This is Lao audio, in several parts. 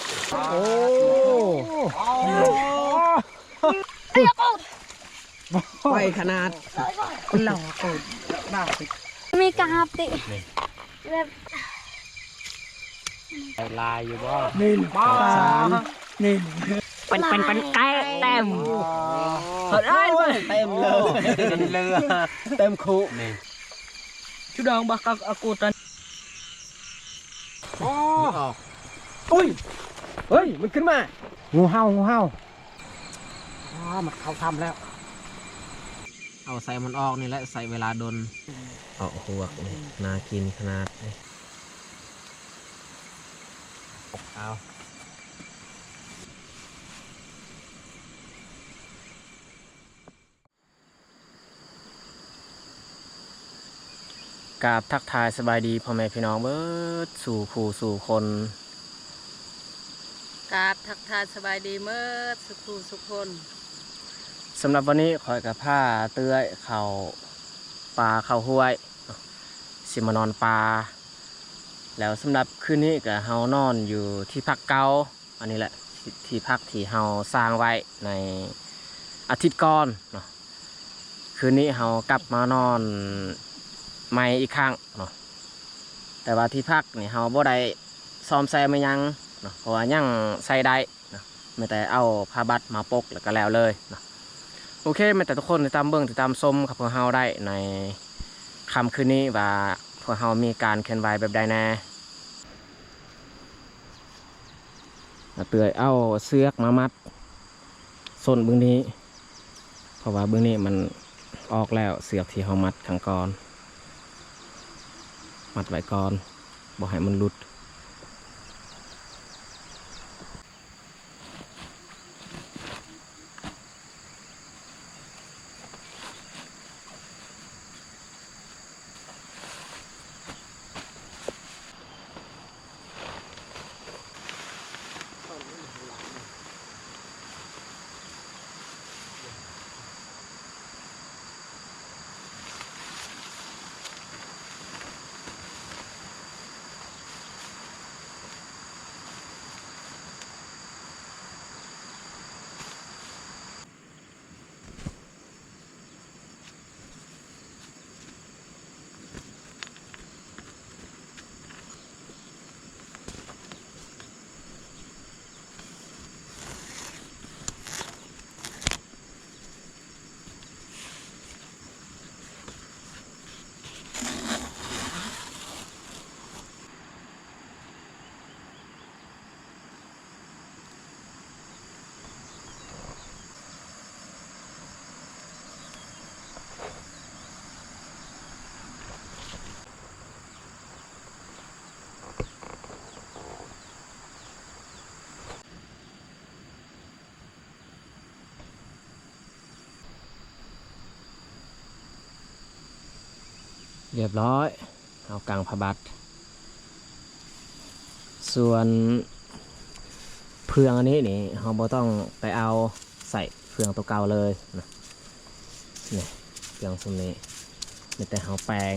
ໂອ້ ໄວຂະໜາດ ມີກາບຕິ ແບບ ຫຼາຍຢູ່ບໍ່? ໜຶ່ງ ສອງ ສາມ ໜຶ່ງ ເປັນ ເປັນ ເປັນໄກ່ເຕັມ ເຕັມເລີຍ ເຕັມເຮືອ ເຕັມຄຸນີ້ ຊຸດອງບັກກັກອາກູຕັນ ອໍ ອຸ້ຍ ເຮີ້ຍ ມັນຂຶ້ນມາ ງູເຫົ່າ ງູເຫົ່າ ອໍ ມັນເຂົ້າຖ້ຳແລ້ວ ເອົາໃສ່ມັນອອກນີ້ແຫຼະ ໃຊ້ເວລາດົນ ເອົາຫວກນີ້ ໜ້າກິນຂະໜາດ ເອົາ ກາບທັກທາຍສະບາຍດີພໍ່ແມ່ພີ່ນ້ອງເບິດສູ່ຄູ່ສູ່ຄົນ ກາບທັກທາຍສະບາຍດີເໝິດສູ່ຄູ່ສູ່ຄົນ ສຳລັບວັນນີ້ຂ້ອຍກໍພາເອື້ອຍເຂົ້າປ່າເຂົ້າຫ້ວຍ ຊິມານອນປ່າ ແລ້ວສຳລັບຄືນນີ້ກໍເຮົານອນຢູ່ທີ່ພັກເກົ່າ ອັນນີ້ແຫຼະ ທີ່ ທີ່ພັກທີ່ເຮົາສ້າງໄວ້ໃນອາທິດກ່ອນເນາະ ຄືນນີ້ເຮົາກັບມານອນໃໝ່ອີກຄັ້ງເນາະ ແຕ່ວ່າທີ່ພັກນີ້ເຮົາບໍ່ໄດ້ສ້ອມແຊມອີ່ຫຍັງເນາະ ເພາະວ່າຍັງໃຊ້ໄດ້ ເນາະ ມີແຕ່ເອົາຜ້າບັດມາປົກແລ້ວກໍແລ້ວເລີຍເນາະ ໂອເຄ ມີແຕ່ທຸກຄົນຕິດຕາມເບິ່ງຕິດຕາມຊົມກັບພວກເຮົາໄດ້ໃນຄ່ຳຄືນນີ້ວ່າພວກເຮົາມີການເຄື່ອນໄຫວແບບໃດແດ່ ອາເອື້ອຍເອົາເຊືອກມາມັດ ສົ້ນເບື້ອງນີ້ ເພາະວ່າເບື້ອງນີ້ມັນອອກແລ້ວ ເຊືອກທີ່ເຮົາມັດຄັ້ງກ່ອນ ມັດໄວ້ກ່ອນ ບໍ່ໃຫ້ມັນຫຼຸດ. ຮຽບຮ້ອຍ ເຮົາກາງຜ້າບັດ ສ່ວນເຟືອງອັນນີ້ນີ້ ເຮົາບໍ່ຕ້ອງໄປເອົາ ໃສ່ເຟືອງຕົວເກົ່າເລີຍນະ ນີ້ ເຟືອງຊຸມນີ້ ມີແຕ່ເຮົາແປງ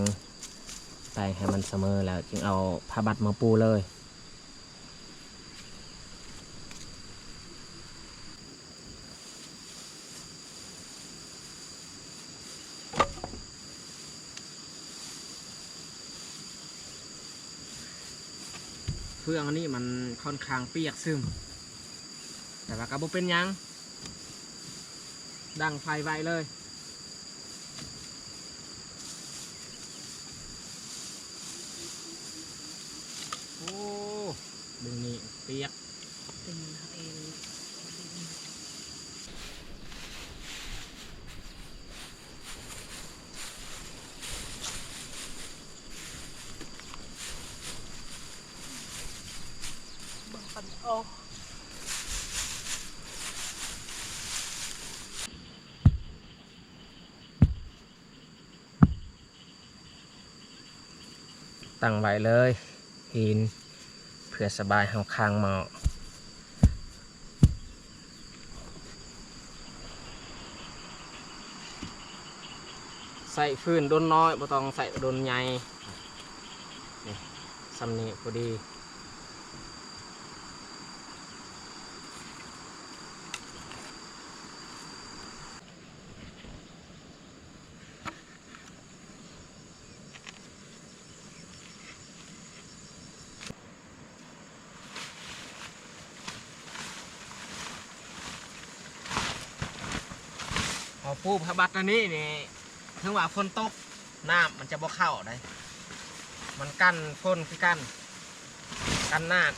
ແປງໃຫ້ມັນສະເໝີແລ້ວຈຶ່ງເອົາຜ້າບັດມາປູເລີຍ. ເຟືອງອັນນີ້ມັນຂ້ອນຂ້າງປຽກຊຶມ ແຕ່ວ່າກໍບໍ່ເປັນຫຍັງ ດັງໄຟໄວ້ເລີຍ. ໂອ້ ເບິ່ງນີ້ປຽກ ເປັນເຮົາເອງ. ຕັ້ງໄວ້ເລີຍຫີນ ເພື່ອສະບາຍເຮົາຄາງໝໍ້. ໃຊ້ຟືນດົນນ້ອຍ ບໍ່ຕ້ອງໃຊ້ດົນໃຫຍ່ ນີ້ ຊ່ຳນີ້ພໍດີ. ເຮົາປູພາບັດອັນນີ້ນີ້ ເຖິງວ່າຝົນຕົກ ນ້ຳມັນຈະບໍ່ເຂົ້າໃດ ມັນກັນຝົນຄືກັນ ກັນນ້ຳ.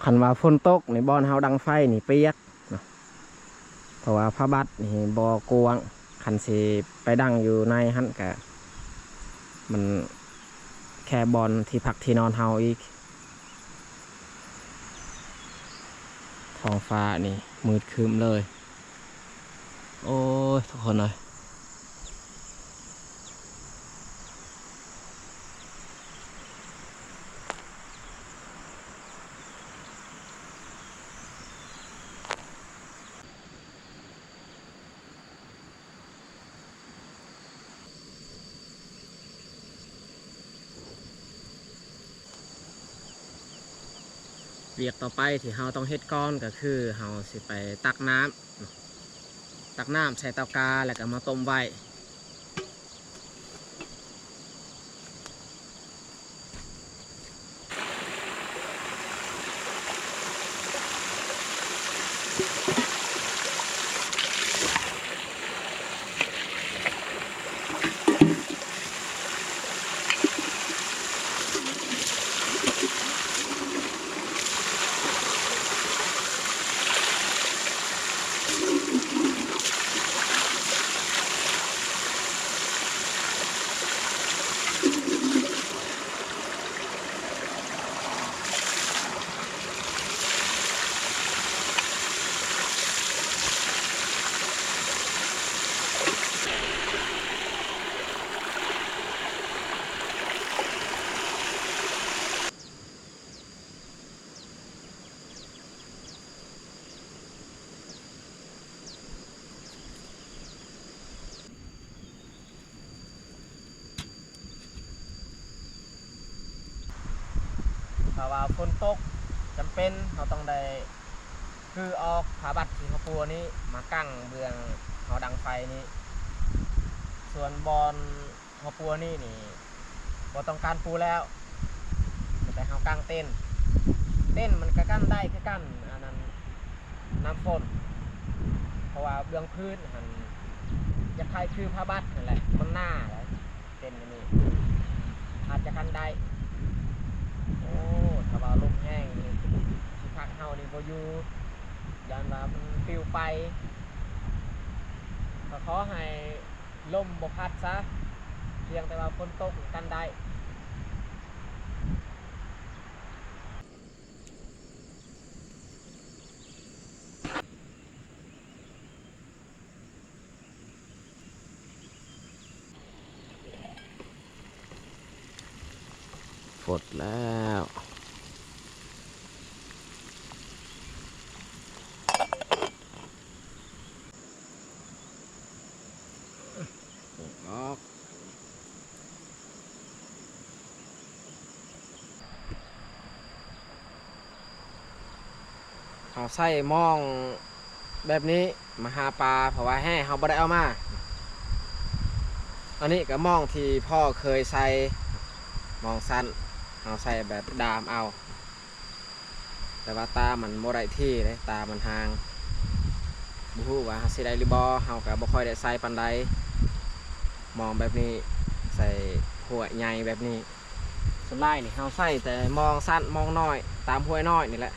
ຄັນວ່າຝົນຕົກນີ້ ບ່ອນເຮົາດັງໄຟນີ້ປຽກເນາະ ເພາະວ່າພາບັດນີ້ບໍ່ກວ້າງ ຄັນຊິໄປດັງຢູ່ໃນຫັ້ນກະ ມັນແຄບບ່ອນທີ່ພັກທີ່ນອນເຮົາອີກ. ທ້ອງຟ້ານີ້ມືດຄຶ້ມເລີຍ ໂອ້ຍ ທຸກຄົນເອີຍ. ວຽກຕໍ່ໄປທີ່ເຮົາຕ້ອງເຮັດກ່ອນກໍຄືເຮົາຊິໄປຕັກນ້ຳ ຕັກນ້ຳໃສ່ເຕົາກາ ແລ້ວກໍມາຕົ້ມໄວ້. ຖ້າວ່າຝົນຕົກຈຳເປັນ ເຮົາຕ້ອງໄດ້ຮື້ອອກຜ້າບັດທີ່ເຮົາປູນີ້ ມາກັ້ງເບື້ອງເຮົາດັງໄຟນີ້. ສ່ວນບ່ອນ ເຮົາປູອັນນີ້ນີ້ ບໍ່ຕ້ອງການປູແລ້ວ ມີແຕ່ເຮົາກາງເຕັນ ເຕັນມັນກະກັນໄດ້ຄືກັນ ອັນນັ້ນ ນ້ຳຝົນ ເພາະວ່າເບື້ອງພື້ນຫັ້ນ ຈະຄ້າຍຄືຜ້າບັດຫັ້ນແຫຼະ ມັນໜາແຫຼະ ເຕັນອັນນີ້ ອາດຈະກັນໄດ້. ໂອ້ ຖ້າວ່າລົມແຮງນີ້ ທີ່ພັກເຮົານີ້ບໍ່ຢູ່ ຢ້ານວ່າມັນປິວໄປ ກໍຂໍໃຫ້ ລົມບໍ່ພັດຊະ ພຽງແຕ່ວ່າຝົນຕົກກັນໄດ້. ຟົດແລ້ວ. ອອກ ເຮົາໃຊ້ມອງແບບນີ້ມາຫາປາ ເພາະວ່າແຫເຮົາບໍ່ໄດ້ເອົາມາ. ອັນນີ້ກໍມອງທີ່ພໍ່ເຄີຍໃສ່ ມອງສັ້ນ ເຮົາໃສ່ແບບດາມເອົາ. ແຕ່ວ່າຕາມັນບໍ່ໄດ້ທີ່ເດ້ ຕາມັນຫ່າງ ບໍ່ຮູ້ວ່າເຮົາຊິໄດ້ຫຼືບໍ່ ເຮົາກໍບໍ່ຄ່ອຍໄດ້ໃສ່ປານໃດ. ມອງແບບນີ້ ໃສ່ຫ້ວຍໃຫຍ່ແບບນີ້ ສ່ວນຫຼາຍນີ້ເຮົາໃສ່ແຕ່ມອງສັ້ນມອງນ້ອຍ ຕາມຫ້ວຍນ້ອຍນີ້ແຫຼະ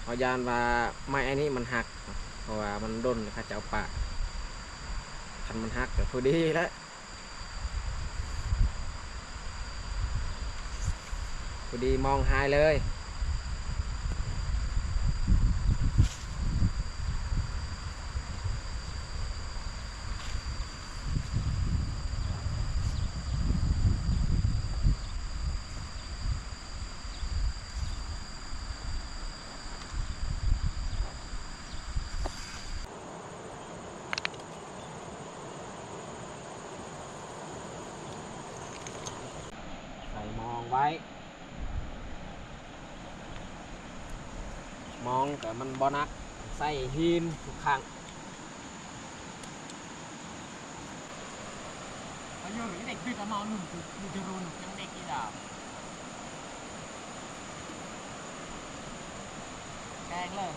ເຮົາຢ້ານວ່າໄມ້ອັນນີ້ມັນຫັກ ເພາະວ່າມັນດົນເຂົາເຈົ້າປະ ຄັນມັນຫັກກໍພໍດີແຫຼະ. ພໍດີມອງຫາຍເລີຍ. ໃສ່ມອງໄວ້ ມອງກະມັນບໍ່ໜັກ ໃສ່ຫີນທຸກຄັ້ງ. ອາຍຸເດັກບິດອະມາວໜຶ່ງຄື ຄືຈະລຸນຍັງເດັກອີດາ ແກງເລີຍ.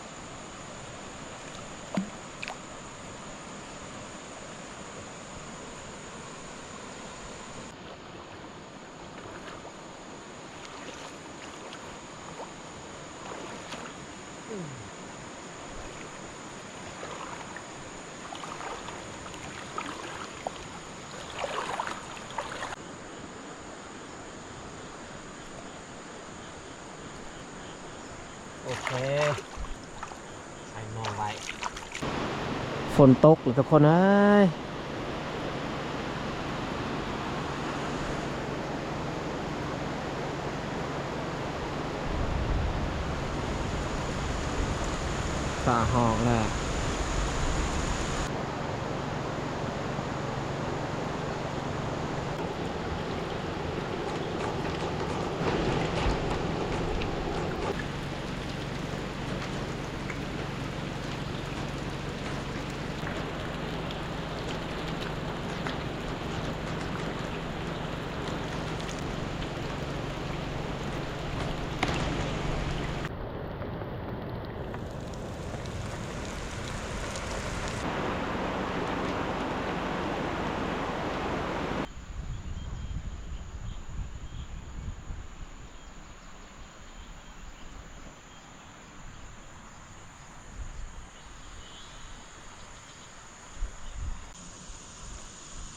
ໂອເຄ ໃສ່ໝໍ້ໄວ້. ຝົນຕົກແລ້ວທຸກຄົນເອີຍ ຟ້າຮ້ອງແລ້ວ.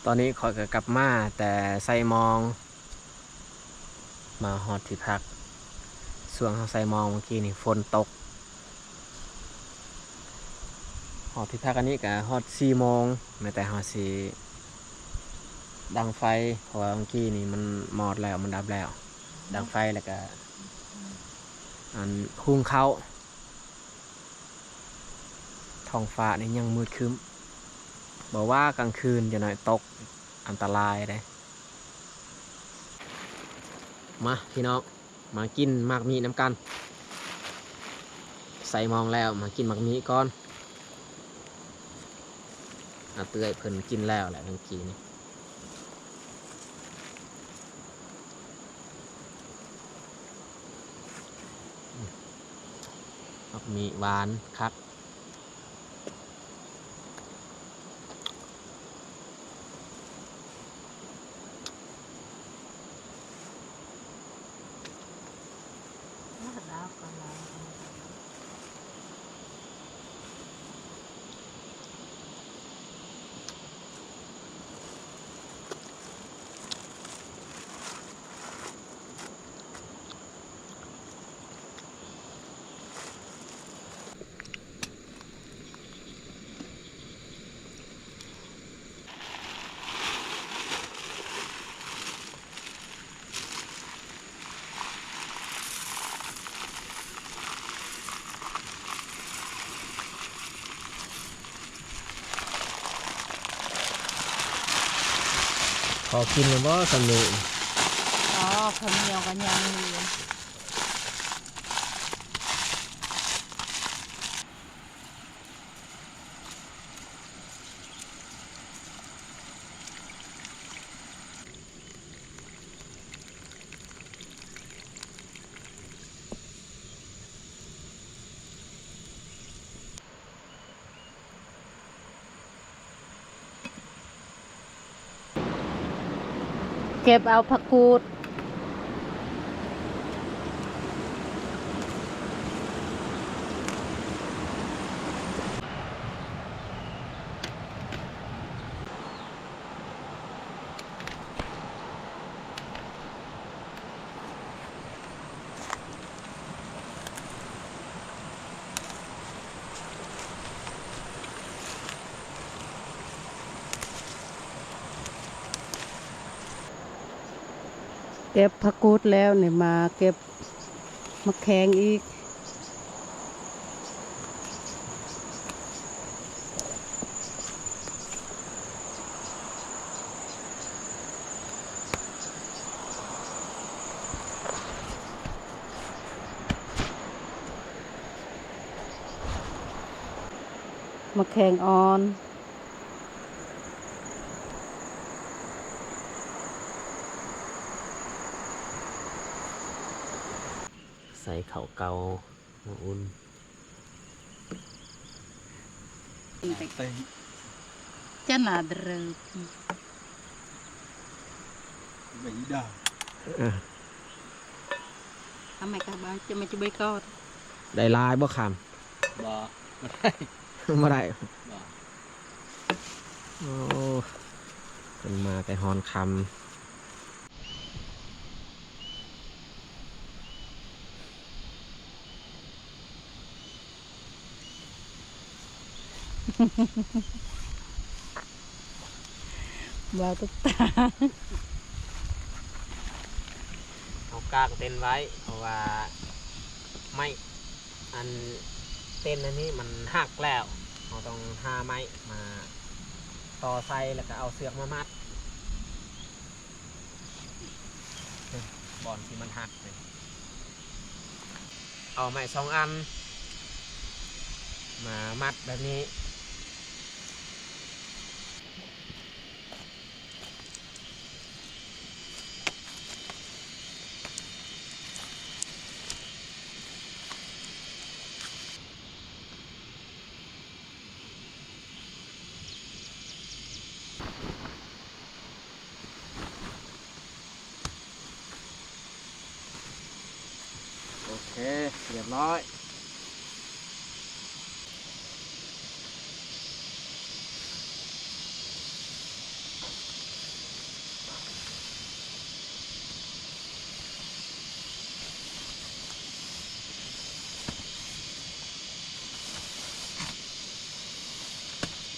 ຕອນນີ້ຂ້ອຍກໍກັບມາແຕ່ໄຊມອງ ມາຮອດທີ່ພັກ ຊ່ວງເຮົາໄຊມອງເມື່ອກີ້ນີ້ຝົນຕົກ. ຮອດທີ່ພັກອັນນີ້ກະຮອດສີ່ໂມງ ແມ່ນແຕ່ເຮົາຊິດັງໄຟ ເພາະວ່າເມື່ອກີ້ນີ້ມັນມອດແລ້ວ ມັນດັບແລ້ວ ດັງໄຟແລ້ວກະ ອັນ ຫຸງເຂົ້າ. ທ້ອງຟ້ານີ້ຍັງມືດຄຶ້ມ ບໍ່ວ່າກາງຄືນຈະໜ້ອຍຕົກ ອັນຕະລາຍເດ້. ມາພີ່ນ້ອງ ມາກິນໝາກມີ້ນຳກັນ ໃສ່ມອງແລ້ວ ມາກິນໝາກມີ້ກ່ອນ. ອາເອື້ອຍເພິ່ນກິນແລ້ວແຫຼະເມື່ອກີ້ນີ້ ໝາກມີ້ຫວານຄັກ. ພໍກິນແລ້ວບໍ່ ສຳເນີ? ອໍ ເຂົ້າໜຽວກໍຍັງຢູ່. ເກັບເອົາຜັກກູດ. ເກັບຜັກກູດແລ້ວນີ້ ມາເກັບໝາກແຂ້ງອີກ. ໝາກແຂ້ງອ່ອນ ໃສ່ເຂົ້າເກົ່າມາອຸ່ນ. ຈະໜາເດີບ ໄປອີດາ ເອົາໄມ້ກະບາ ຈະມາຈຸໃບກອດ ໄດ້ຫຼາຍບໍ່ຄຳ? ບໍ່ ບໍ່ໄດ້ ບໍ່ໄດ້ ບໍ່. ໂອ້ ເພິ່ນມາແຕ່ຮອນຄຳ. ເວົ້າທຸກຕາ ເຮົາກາງເຕັນໄວ້ ເພາະວ່າໄມ້ ອັນເຕັນອັນນີ້ມັນຫັກແລ້ວ ເຮົາຕ້ອງຫາໄມ້ມາຕໍ່ໃສ່ ແລ້ວກະເອົາເຊືອກມາມັດ ບ່ອນທີ່ມັນຫັກນີ້ ເອົາໄມ້ສອງອັນມາມັດແບບນີ້. ໂອເຄ ຮຽບຮ້ອຍ.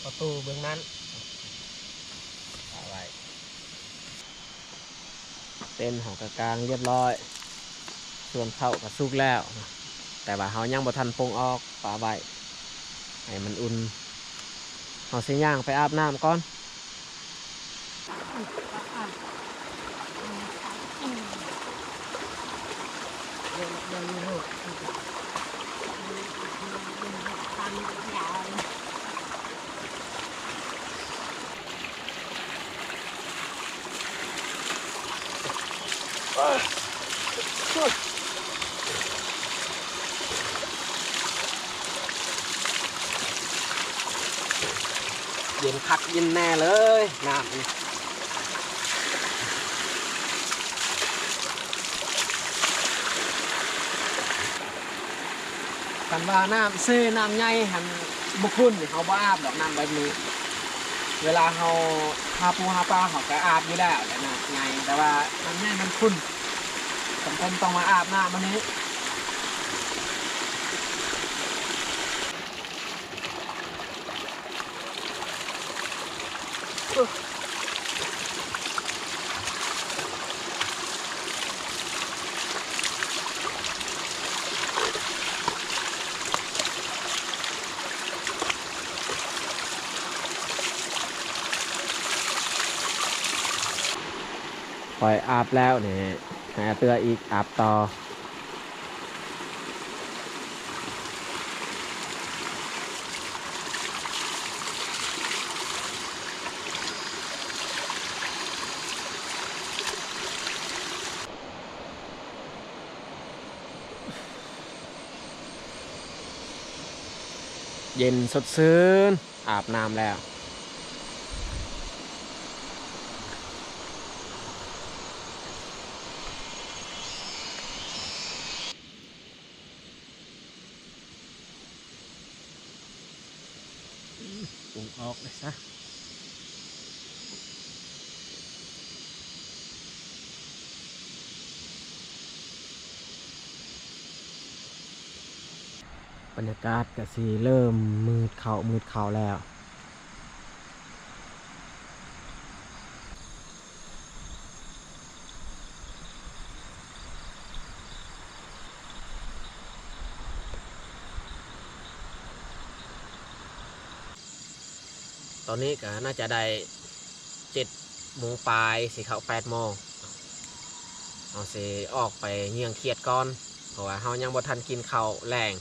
ປະຕູເບື້ອງນັ້ນ ປະໄວ້. ເຕັນເຮົາກະກາງຮຽບຮ້ອຍ ສ່ວນເຂົ້າກະສຸກແລ້ວ ແຕ່ວ່າເຮົາຍັງບໍ່ທັນປົງອອກ ປະໄວ້ໃຫ້ມັນອຸ່ນ. ເຮົາຊິຍ່າງໄປອາບນ້ຳກ່ອນ. ເຢັນຄັກເຢັນແນ່ເລີຍນ້ຳນີ້. ຄັນວ່ານ້ຳເຊ ນ້ຳໃຫຍ່ຫັ້ນບໍ່ຂຸ່ນ ເຮົາບໍ່ອາບດອກນ້ຳແບບນີ້. ເວລາເຮົາຫາປູຫາປາ ເຮົາກະອາບຢູ່ແລ້ວແຫຼະ ນ້ຳໃຫຍ່ ແຕ່ວ່ານ້ຳໃຫຍ່ມັນຂຸ່ນ ຈຳເປັນຕ້ອງມາອາບນ້ຳອັນນີ້. ຂ້ອຍອາບແລ້ວນີ້ ໃຫ້ອາເຕືອອີກອາບຕໍ່. ເຢັນສົດຊື່ນ ອາບນ້ຳແລ້ວ. ປຸງອອກເລີຍຊະ. ບັນຍາກາດກະຊິເລີ່ມມືດເຂົ້າ ມືດເຂົ້າແລ້ວ. ຕອນນີ້ກໍໜ້າຈະໄດ້ເຈັດໂມງປາຍ ຊິເຂົ້າແປດໂມງ. ເຮົາຊິອອກໄປເຫຍື່ອງຂຽດກ່ອນ ເພາະວ່າເຮົາຍັງບໍ່ທັນກິນເຂົ້າແລງ.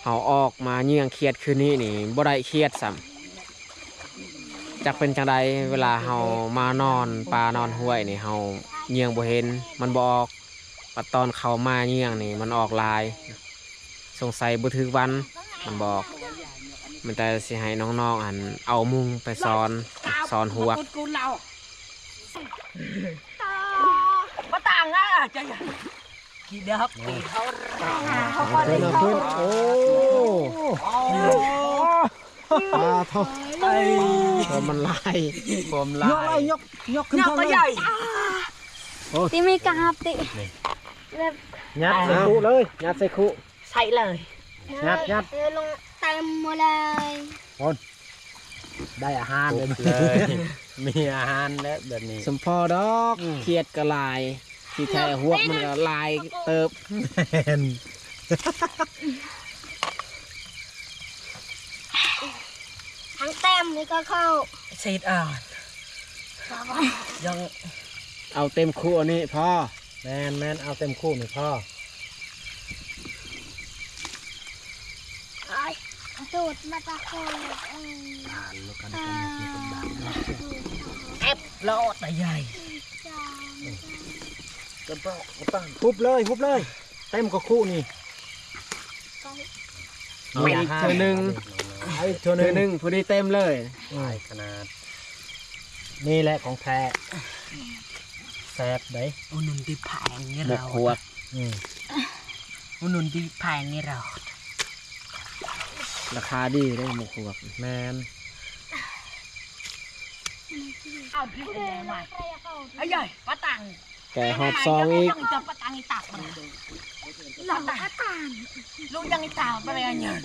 ເຮົາອອກມາເຫຍື່ອງຂຽດຄືນນີ້ນີ້ ບໍ່ໄດ້ຂຽດຊ້ຳ. ຈັກເປັນຈັ່ງໃດ ເວລາເຮົາມານອນປ່ານອນຫ້ວຍນີ້ ເຮົາເຫຍື່ອງບໍ່ເຫັນ ມັນບໍ່ອອກ. ບັດຕອນເຂົ້າມາເຫຍື່ອງນີ້ ມັນອອກຫຼາຍ. ສົງໄສບໍ່ຖືກວັນ ມັນບອກ. ມັນແຕ່ຊິໃຫ້ນ້ອງໆ ອັນ ເອົາມຸງໄປສອນ ສອນຮວກ. ເອົາຂຶ້ນ ເອົາຂຶ້ນ ໂອ້ ປາເທົ່າ ເອີຍ ຄວາມມັນຫຼາຍ ຄວາມຫຼາຍ ຍົກເລີຍ ຍົກ ຍົກຂຶ້ນ ຍົກ ເທົ່ານັ້ນ ໂອ້ ຕິມີກະຮັບຕິ ນີ້ ແບບ ຍັດໃສ່ຄຸເລີຍ ຍັດໃສ່ຄຸ ໃສ່ເລີຍ ຍັດ ຍັດ ເອີ ລົງເຕັມໝົດເລີຍ ໂອ້ ໄດ້ອາຫານເລີຍ ມີອາຫານແລ້ວແບບນີ້ ສົມພໍດອກ ອືມ ຂຽດກໍຫຼາຍ ທີ່ແທ້ຮວກມັນກໍຫຼາຍເຕີບ ແມ່ນ ທັງເຕັມນີ້ກໍເຂົ້າ ເສດອານ ຍັງ ເອົາເຕັມຄຸອັນນີ້ພໍ ແມ່ນໆ ເອົາເຕັມຄຸນີ້ພໍ ອ້າຍ ໂດດມາຕະໂກນ ເອີ ອ່ານແລ້ວກັນ ອ່າ ເອັບໂລດນະຍາຍ ຈານ ຈານ ຮຸບເລີຍ ຮຸບເລີຍ ເຕັມກະຄຸນີ້ ເອົາອີກເທື່ອໜຶ່ງ ເອົາອີກເທື່ອໜຶ່ງ ເທື່ອໜຶ່ງ ພໍດີເຕັມເລີຍ ອືມ ຫຼາຍຂະໜາດ ນີ້ແຫຼະຂອງແທ້ ແຊບເດ້ ອຸດໜູນທີ່ແພງນີ້ ໝົກ ລາວ ຫວກ ອືມ ອຸດໜູນທີ່ແພງນີ້ລາວ ລາຄາດີເດ້ໝົກຫວກ ແມ່ນ ເອົາດິ ອາຍາຍ ປາຕັງ ແກ່ຮອບສອງອີກ ຍັງຈັບປະຕັງອີກຕັກ ລະຕາ ລູກຍັງອີກຕາບໍ່ໄດ້ອັນຫຍັງ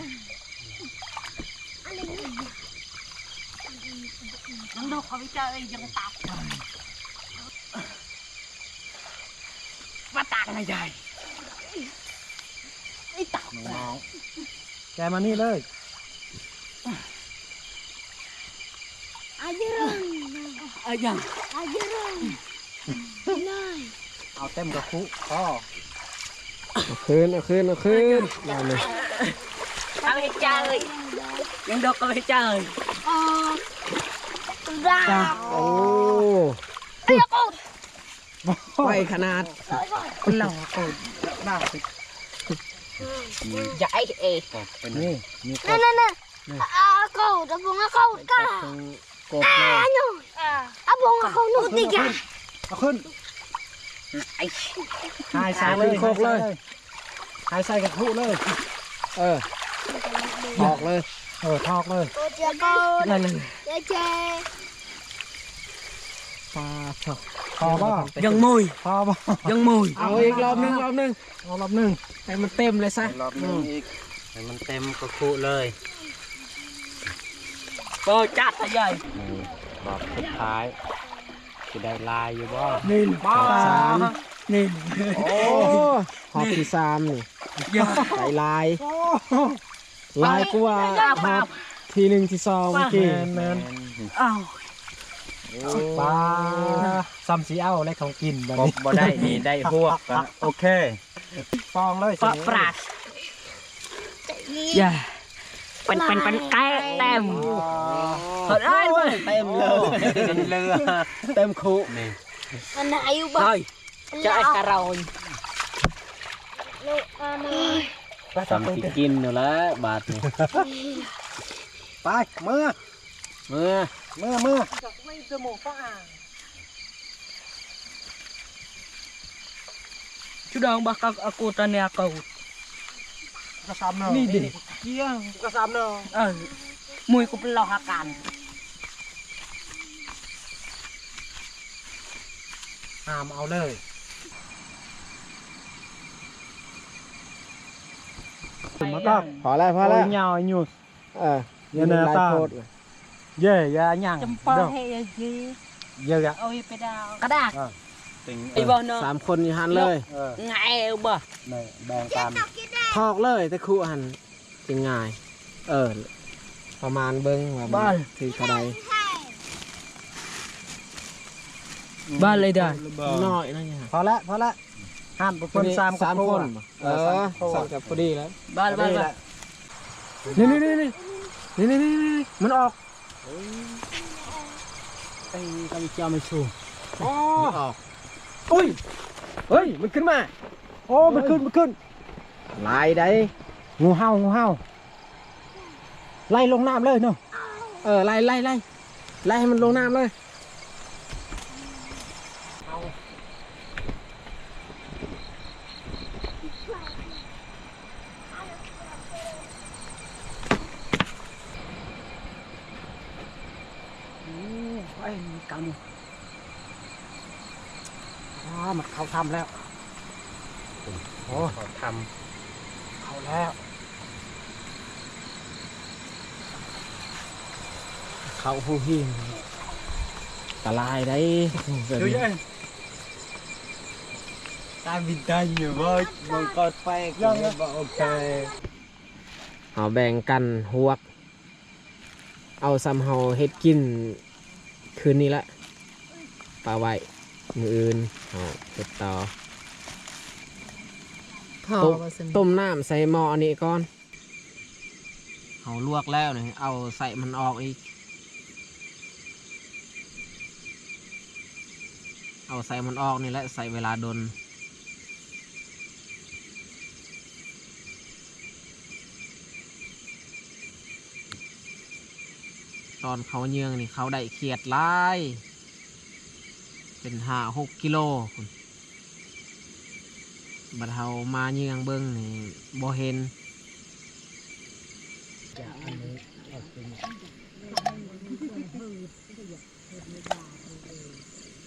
ຍັງດອກເຂົາໄປເຈີຍັງຕາ ປະຕັງໃຫ້ຍາຍ ອີກຕາ ນ້ອງໆ ແກມານີ້ເລີຍ ອາຍະເຣິງ ອາຍັງ ອາຍະເຣິງ ນາຍ ເອົາເຕັມກະຄຸພໍ ເອົາຄືນ ເອົາຄືນ ເອົາຄືນ ບາດນີ້ ເອົາໃຫ້ເຈີ ຍັງດອກເອົາໃຫ້ເຈີ ອອກ ໂອ້ ໄປຂະໜາດ ລາວໂກນ ຢາໄອເອ ນີ້ ມີ ນັ້ນໆໆ ອາໂກດ ອາບົງອາໂກດກະ ອາໂນ ອາບົງອາໂກດນູຕິກະ ເອົາຂຶ້ນ ຫາຍໃສ່ເລີຍ ຂຶ້ນຄົກເລີຍ ຫາຍໃສ່ກະຄຸເລີຍ ເອີ ຖອກເລີຍ ເອີ ຖອກເລີຍ ໂອເຈໂກດ ນັ້ນ ເຈເຈ ປາດເຖາະ ພໍບໍ່? ຍັງໝຸຍ ພໍບໍ່? ຍັງໝຸຍ ເອົາອີກລອບໜຶ່ງ ລອບໜຶ່ງ ເອົາລອບໜຶ່ງ ໃຫ້ມັນເຕັມເລີຍຊະ ໃຫ້ລອບໜຶ່ງອີກ ໃຫ້ມັນເຕັມກະຄຸເລີຍ ໂອ້ ຈັດໃຫຍ່ ນີ້ລອບສຸດທ້າຍ ຊິໄດ້ຫຼາຍຢູ່ບໍ່? ໜຶ່ງ ສອງ ສາມ ນີ້ ໂອ້ ຮອບທີສາມນີ້ ໄດ້ຫຼາຍ ໂອ້ ຫຼາຍກວ່າຮອບທີໜຶ່ງ ທີສອງເມື່ອກີ້ ແມ່ນໆ ອ້າວ ໂອ້ ປາ ສ່ຳຊິເອົາແລ້ວຂອງກິນບັດນີ້ ບໍ່ໄດ້ນີ້ ໄດ້ຮວກກະໂອເຄ ປອງເລີຍ ປະປາດ ຢ່າ ເປັນ ເປັນ ເປັນແກະເຕັມ ໂອ້ ເພິ່ນເອີ້ນ ເຕັມເລີຍ ເຕັມຄຸນີ້ ອັນໃດຢູ່ບໍ່? ຈະໄອ້ກະເຮົາ ສ່ຳຊິກິນຢູ່ແລ້ວບາດນີ້ ໄປ ເມືອ ເມືອ ເມືອ ເມືອ Sudah bakal aku tanya kau. Ka sam na. Ni deh. Iya, ka sam na. Ah, mui ku peloh akan. ຫ້າມເອົາເລີຍ ມາຕັກ ພໍແລ້ວ ພໍແລ້ວ ໂອ້ຍ ຍາວຢູ່ ເອີ ຢ່າແນວຕາ ເຢ ຢ່າຫຍັງ ຈຳປາ ເດ ເຮຍເຢ. ເຍອະແຍະ ເອົາໄປດາວກະດາດ ອ່າ ຕິງ ໄປບໍ່ເນາະ ສາມຄົນຢູ່ຫັ້ນເລີຍ ເອີ ງ່າຍບໍ່ ແມ່ນ ແບ່ງກັນ ຖອກເລີຍແຕ່ຄຸຫັ້ນ ຊິງ່າຍ ເອີ ປະມານເບິ່ງວ່າມັນຖືກເທົ່າໃດ ບ້ານເລີຍດາ ນ້ອຍນະ ພໍແລ້ວ ພໍແລ້ວ ຫ້າມເພິ່ນສາມ ສາມຄົນ ເອີ ສາມຄົນ ສາມ ພໍດີແລ້ວ ບ້ານ ບ້ານ ບ້ານ ນີ້ ນີ້ ນີ້ ມັນອອກ ເອີ ໄອ້ກຳເຈົ້າໄມ່ຊູ ອໍ ມັນອອກ ອຸ້ຍ ເຮີ້ຍ ມັນຂຶ້ນມາ ໂອ້ ມັນຂຶ້ນ ມັນຂຶ້ນ ຫຼາຍໃດ໋ ງູເຫົ່າ ງູເຫົ່າ ໄລ່ລົງນ້ຳເລີຍເນາະ ເອີ ໄລ່ ໄລ່ ໄລ່ ໄລ່ໃຫ້ມັນລົງນ້ຳເລີຍ. ໂອ້ຍ ກຳ ອ້າ ມັນເຂົ້າຖ້ຳແລ້ວ ໂອ້ ເຂົ້າຖ້ຳ ເຂົ້າແລ້ວ ເຂົ້າຮູຫີນ ອັນຕະລາຍໄດ໋ ແບບນີ້ ຕາບິນໄດ້ຢູ່ບໍ່ ມັນກໍແປກ ບໍ່ໂອເຄ ເຮົາແບ່ງກັນຫວກ ເອົາສ່ຳເຮົາເຮັດກິນຄືນນີ້ລະ ປະໄວ້ມື້ອື່ນເຮົາເຮັດຕໍ່ ພໍບໍ່ຊັ້ນ ຕົ້ມ ຕົ້ມນ້ຳໃສ່ໝໍ້ອັນນີ້ກ່ອນ ເຮົາລວກແລ້ວນີ້ ເອົາໄສ້ມັນອອກອີກ ເອົາໄສ້ມັນອອກນີ້ແຫຼະ ໃຊ້ເວລາດົນ ຕອນເຂົາເຍືອງນີ້ ເຂົາໄດ້ຂຽດຫຼາຍ ເປັນຫ້າຫົກກິໂລພຸ້ນ ບັດເຮົາມາເຍືອງເບິ່ງນີ້ ບໍ່ເຫັນ. ນ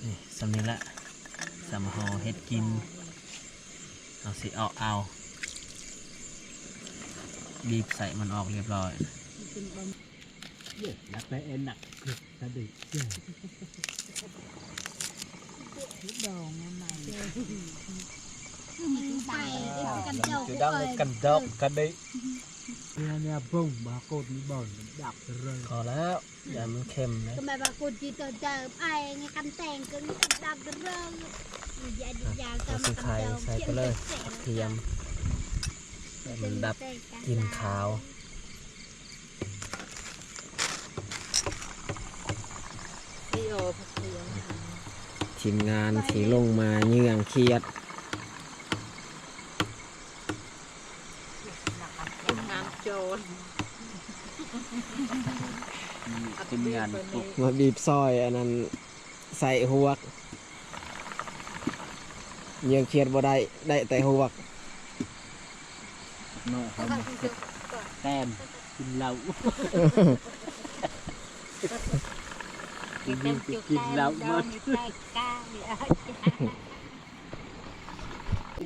ີ້ ສ່ຳນີ້ລະ ສ່ຳເຮົາເຮັດກິນ ເຮົາຊິເອາະເອົາ ບີບໄສ້ມັນອອກລຽບລ້ອຍ ເອີ ໜັກແຕ່ເອັນໜັກກະດິກ ດອງໃໝ່ ໄປກັນເຈົ້າ ກັນດອກກະດິກ ເນຍ ເນຍ ບົງ ບາໂກດມີບ່ອນດັກເລີຍ ພໍແລ້ວ ຢ່າມັນເຄັມເດ້ ກໍແມ່ນວ່າກູຈິໂຕເດີມ ໄອ້ ກັນແຕ່ງ ກໍມີກັນດັກເລີຍ ຢ່າ ຢ່າ ອ່ະ ເອົາຊິໄຂ່ໃສ່ໄປເລີຍ ກະທຽມ ໃຫ້ມັນດັບກິ່ນຄາວ. ທີມງານທີ່ລົງມາເຍືອງຂຽດ ທີມງານໂຈນ ທີມງານປຸກ ມາບີບຊອຍອັນນັ້ນ ໃສ່ຫວກ ເຍືອງຂຽດບໍ່ໄດ້ ໄດ້ແຕ່ຫວກ ນ້ອຍເຮົາມາແຕ້ມກິນເຫຼົ້າ ກິນເຫຼົ້າ ກິນເຫຼົ້າໝົດ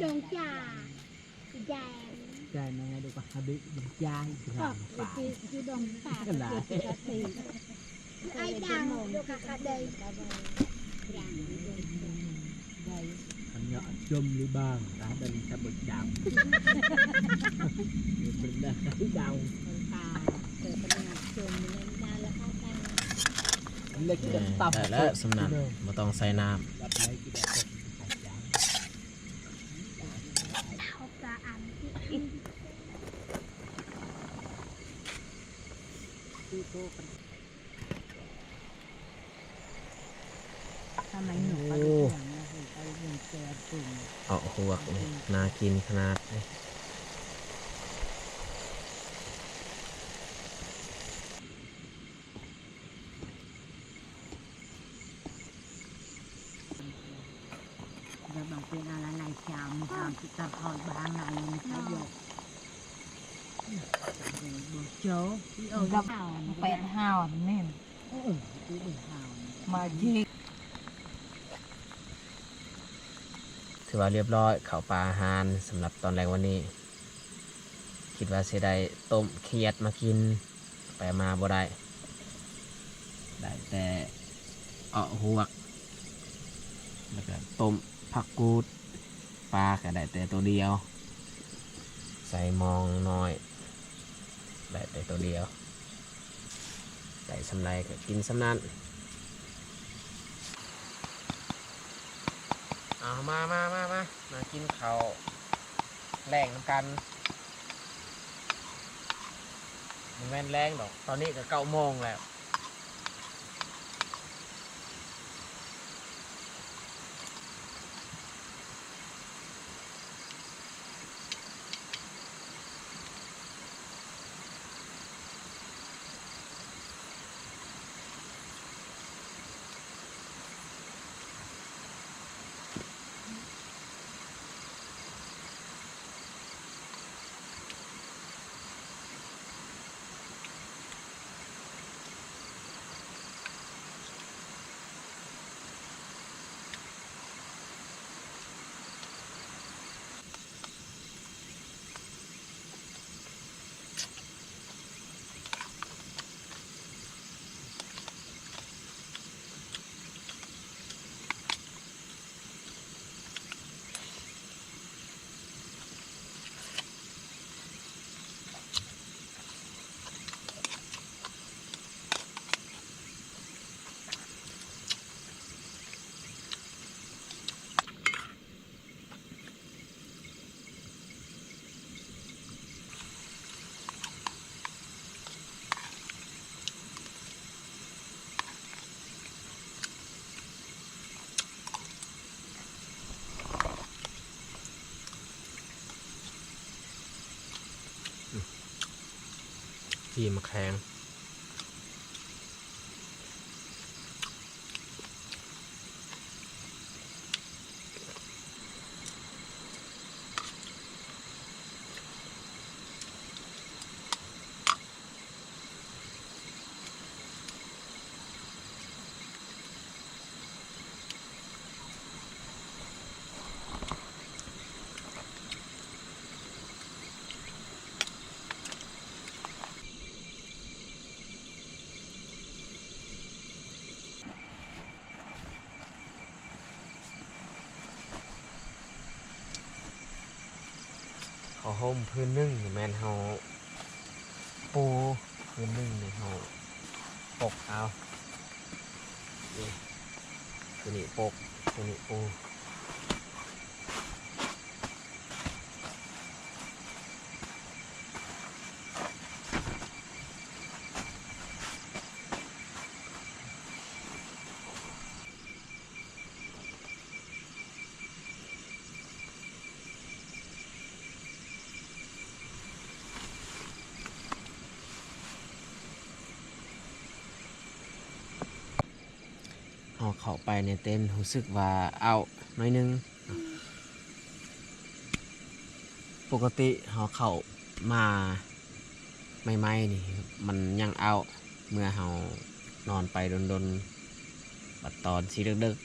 ດອງຈາ ຈາຍມາໃຫ້ດູກວ່າເຮົາໄດ້ຈ່າຍ ເອີ ຄືດອງປາກ ໄອ້ດາງ ດູກວ່າເຮົາໄດ້ ໄດ້ ຄັນເຍາະຈົມຫຼືບາງ ກະເປັນຕາບົດດາວ ເປັນດາວ ເອີ ຄັນເຍາະຈົມແລ້ວ ເລັກ ເອີ ຕຳ ໄດ້ແລ້ວ ສ່ຳນັ້ນ ບໍ່ຕ້ອງໃສ່ນ້ຳ. ໂອ້ ເອາະຫວກນີ້ ໜ້າກິນຂະໜາດເລີຍ. ແລ້ວບາງເທື່ອລະລາຍຊາວ ມີຄວາມຄິດກັບເຮົາບາງລາຍ ມີປະໂຫຍດ ບໍ່ໂຈ ແປດຫ້າວແມ່ນ ເອີ ມາຈິ ຖືວ່າລຽບລ້ອຍ ເຂົ້າປາອາຫານສຳລັບຕອນແລງວັນນີ້ ຄິດວ່າຊິໄດ້ຕົ້ມຂຽດມາກິນ ໄປມາບໍ່ໄດ້ ໄດ້ແຕ່ເອາະຫວກ ແລ້ວກໍຕົ້ມຜັກກູດ. ປາກໍໄດ້ແຕ່ໂຕດຽວ, ໃສ່ໝໍ້ນ້ອຍໄດ້ແຕ່ໂຕດຽວ, ໄດ້ສ່ຳໃດກໍກິນສ່ຳນັ້ນ. ເອົາ ມາ ມາ ມາ ມາ ມາກິນເຂົ້າແລງນຳກັນ. ບໍ່ແມ່ນແລງດອກ, ຕອນນີ້ກໍເກົ້າໂມງແລ້ວ. ອືມ ຈີ່ໝາກແຂງ. ຜ້າຫົ່ມພື້ນໜຶ່ງນີ້ແມ່ນເຮົາປູ, ພື້ນໜຶ່ງນີ້ເຮົາປົກເອົາ. ນີ້ ໂຕນີ້ປົກ, ໂຕນີ້ປູ. ເຮົາເຂົ້າໄປໃນເຕັນ ຮູ້ສຶກວ່າອ້າວໜ້ອຍໜຶ່ງ. ປົກກະຕິເຮົາເຂົ້າມາໃໝ່ໆນີ້ມັນຍັງອ້າວ, ເມື່ອເຮົານອນໄປດົນໆ ບັດຕອນຊິເດິກ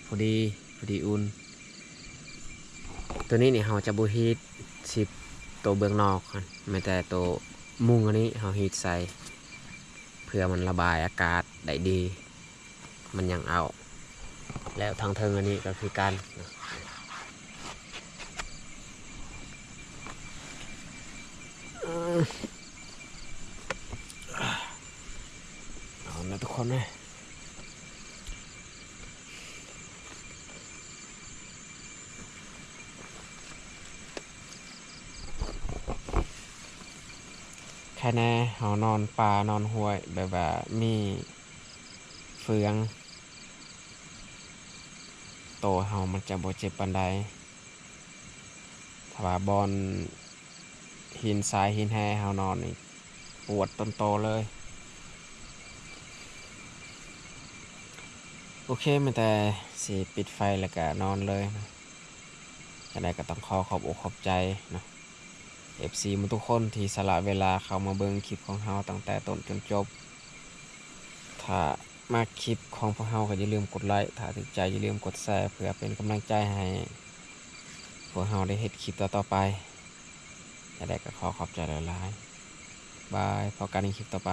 ໆ ພໍດີ ພໍດີອຸ່ນ. ໂຕນີ້ນີ້ເຮົາຈະບໍ່ຮີດຊິບໂຕເບື້ອງນອກຫັ້ນ, ແມ້ແຕ່ໂຕມຸງອັນນີ້ເຮົາຮີດໃສ່ ເພື່ອມັນລະບາຍອາກາດໄດ້ດີ. ມັນຍັງອ້າວ ແລ້ວທາງເທິງອັນນີ້ກໍຄືກັນ. ເອົານະທຸກຄົນເອີຍ, ໃຄແນ່ເຮົານອນປ່ານອນຫ້ວຍ ແບບວ່າມີ ເຟືອງ ໂຕເຮົາມັນຈະບໍ່ເຈັບປານໃດ. ຖ້າວ່າບ່ອນຫີນຊາຍຫີນແຮ່ເຮົານອນນີ້ ປວດຕົນໂຕເລີຍ. ໂອເຄ ມີແຕ່ຊິປິດໄຟແລ້ວກະນອນເລີຍ. ຈັ່ງໃດກໍຕ້ອງຂໍຂອບອົກຂອບໃຈເນາະ ເອັຟຊີໝົດທຸກຄົນທີ່ສະຫຼະເວລາເຂົ້າມາເບິ່ງຄລິບຂອງເຮົາຕັ້ງແຕ່ຕົ້ນຈົນຈົບ. ຖ້າມັກຄລິບຂອງພວກເຮົາກໍຢ່າລືມກົດໄລ, ຖ້າຖືກໃຈຢ່າລືມກົດແຊ ເພື່ອເປັນກຳລັງໃຈໃຫ້ພວກເຮົາໄດ້ເຮັດຄລິບຕໍ່ໆໄປ. ຈັ່ງໃດກໍຂໍຂອບໃຈຫຼາຍໆ. ບາຍ, ພົບກັນໃນຄລິບຕໍ່ໄປ.